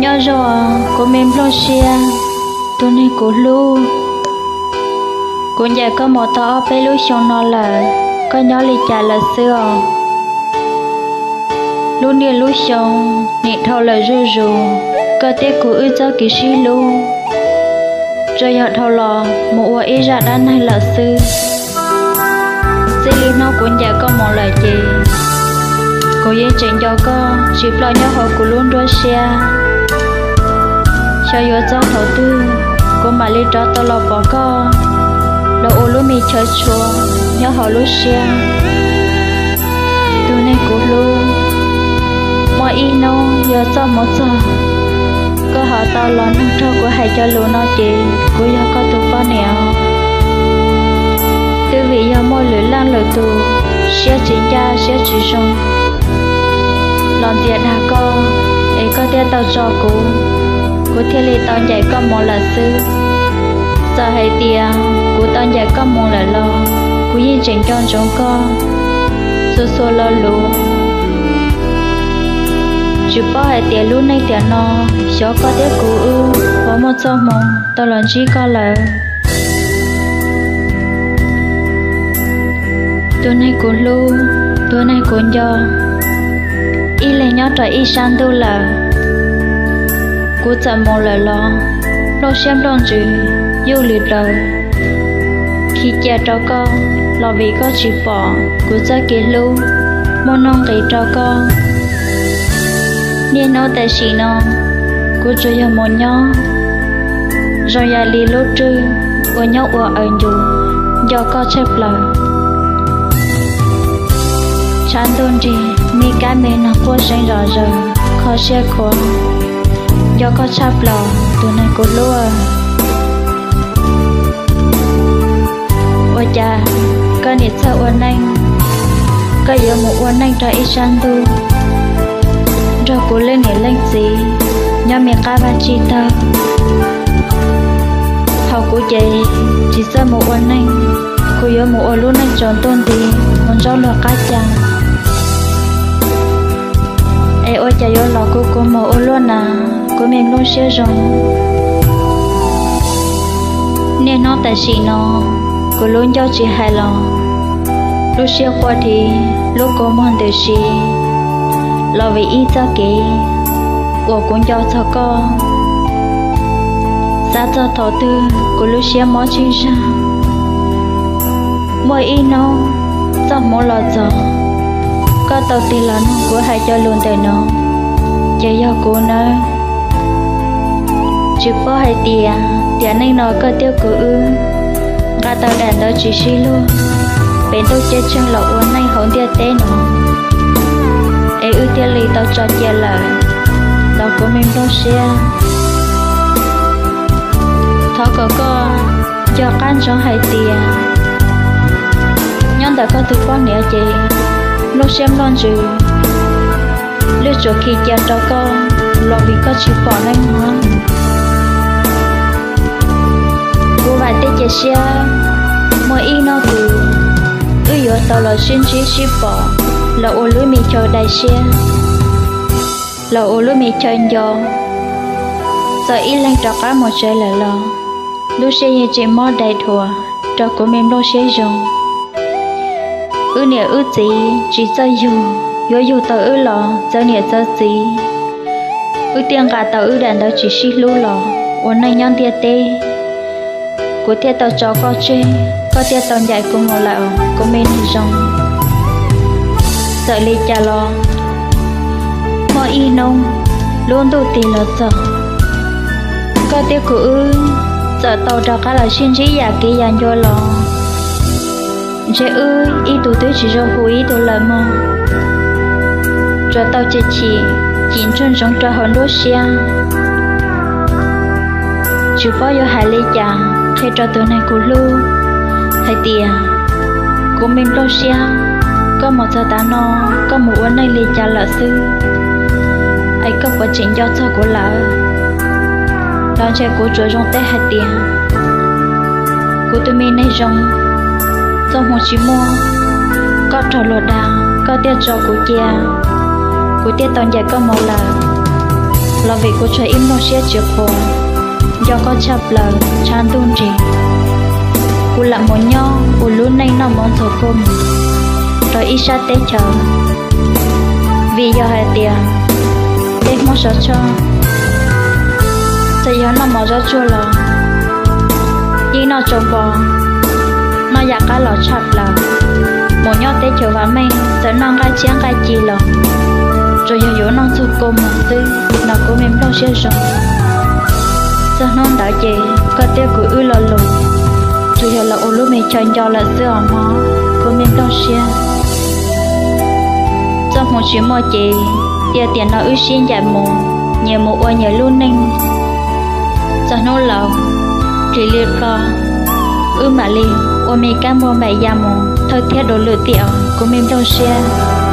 Nyob zoo, kuv me nplooj siab, tus neeg kuv hlub. Kuv ncaim koj mus tau ob peb lub xyoo no lawm, koj nyob li cas lawm xwb os? Lub niaj lub xyoo nim dhau lawm zuj zus, koj thiab kuv wb txoj kev sib hlub tsuas yog dhau los mus ua ib zaj dab neeg lawm xwb. Txij li hnub kuv ncaim koj mus lawm ces kuv yeej tseem nco koj tsis ploj nyob hauv kuv lub nruab siab. Xyov yuav txog thaum twg kuv mam li rov tau los pom koj los ua lub me chaw tshua nyob hauv lub siab. Tus neeg kuv hlub, muaj ib hnub yog txoj hmoov txog, koj ho tau los nug rau kuv hais cov lus no ces kuv yog koj tus poj niam. Twb vim yog muaj lwm leej lwm tus siab tsis ncaj siab tsis zoo los ntxias dag koj, es koj thiaj tau tso kuv, kuv thiaj li tau ncaim koj mus lawm xwb. Txawm hais tias kuv tau ncaim koj mus lawm los kuv yeej tseem nco ntsoov koj txhua txhua lo lus. Tsis paub hais tias lub neej tiam no xyov koj thiab kuv wb puas muaj txoj hmoo tau los ntsib koj lawm. Tus neeg kuv hlub, tus neeg kuv nco, ib leeg nyob rau ib sab ntuj lawm. Kuv txawm mus lawm los nplooj siab nplooj ntsws yuj lwm daws khi cia rau koj los vim koj tsis pom kuv txoj kev hlub muaj nuj nqis rau koj. Niaj hnub tam sim no kuv tsuas yog mus nyob zoo yam li lub rwg uas nyob ua aws ncus nco koj tshaj plaws. Tshav ntuj nrig me kab me noog quaj seev zom zaws kho siab khuav nco koj tshaj plaws tus neeg kuv hlub. Ua cas koj niam txawj ua neej, koj yuav mus ua neej rau ib sab ntuj nrog kuv leej niam leej txiv nyob me qab vaj tsis tawg. Thaum kuv ces tsis txawj mus ua neej, kuv yuav mus ua lub neej tsaus ntuj nti mus ntsaub luag qab ca. Es ua cas yuav los kuv kuv mus ua luaj na, kuv me nplooj siab zoo. Niaj hnub tam sim no kuv lub ncauj tsis hais los, lub siab quaj dhi, lub kua muag ntws si los vim ib txoj kev uas kuv nco txog koj. Xav txog thaum twg kuv lub siab mob tsheej zag. Muaj ib hnub txoj hmoov los txog, koj tau tig los nug kuv hais cov lus ntawm no, ces yog kuv nawb. Tsis paub hais tias tiam neej no koj thiab kuv wb nqa tau daim ntawv tsis sib luag pem ntuj ceeb tsheej los ua neej hauv ntiaj teb no, es wb thiaj li tau tso cia lawm los kuv me nplooj siab. Thov kom koj nco qab ntsoov hais tias nyob ntawm koj tus poj niam ces nplooj siab nplooj ntsws lwj tsuas khi cia rau koj los vim koj tsis pom neej no. Kuv vam thiab cia siab muaj ib hnub twg wb yuav tau los sib ntsib sib pom los ua lub me chaw dai siab, los ua lub me chaw nco. Txawm ib leeg rov qab mus tsev lawm los lub siab yeej tseem mob dai dhuav rau kuv me nplooj siab zoo. Wb niam wb txiv tsis txawj yug, yuav yug tau wb los txawv niam txawv txiv. Wb thiaj nqa tau wb daim ntawv tsis sib hlub los ua neej nyob ntiaj teb. Kuv thiaj tau tso koj tseg, koj thiaj tau ncaim kuv mus lawm kuv me neeg zoo. Txawm li cas los muaj ib hnub lub ntuj tig los txog, koj thiab kuv wb txawm tau rov qab los sib ntsib yam kev yam ncua los ntshe wb ib tug twb tsis zoo hu ib tug lawm mog. Tsuas tau cim chim, cim ntsoog ntsoov rau hauv nruab siab. Tsis paub yuav hais li cas qhia rau tus neeg kuv hlub hais tias, kuv me nplooj siab, koj mus txog tav no, koj mus ua neej li cas lawm xwb, es koj puas tseem nco txog kuv lawm? Los ntshe kuv tsuas zoo teb hais tias, kuv tus me neeg zoo, txoj hmoo tsis muaj, koj raug luag dag koj thiaj tso kuv cia, kuv thiaj tau ncaim koj mus lawm. los vim kuv tsuas ib nplooj siab tsis quav nco koj tshaj plaws tshaj ntuj nrig. Kuv lam mus nyob ua lub neej noj mov ntxuag kua muag rau ib sab teb chaws, vim yog hais tias peb Hmoob sawv tshaj txawm yog noj mov zaub tsuag los yeej noj tsau npo, noj yam qab los tshaj plaws. Mus nyob teb chaws vam meej txawm noj nqaij tshiab nqaij ci los tsuas yog yuav noj ntxuag kua muag xwb no kuv me nplooj siab zoo. Txog hnub ntawd ces koj thiab kuv wb lo lus tsuas yog los ua lub me chaw nco lawm xwb os mog kuv me nplooj siab. Txoj hmoo tsis muaj ces, yog tiam no wb sib ncaim mus, nyias mus ua nyias lub neej. Txog hnub laus, plig li plo, wb mam li ua me kab npauj npaim ya mus thawj thiab du lwm tiam os kuv me nplooj siab.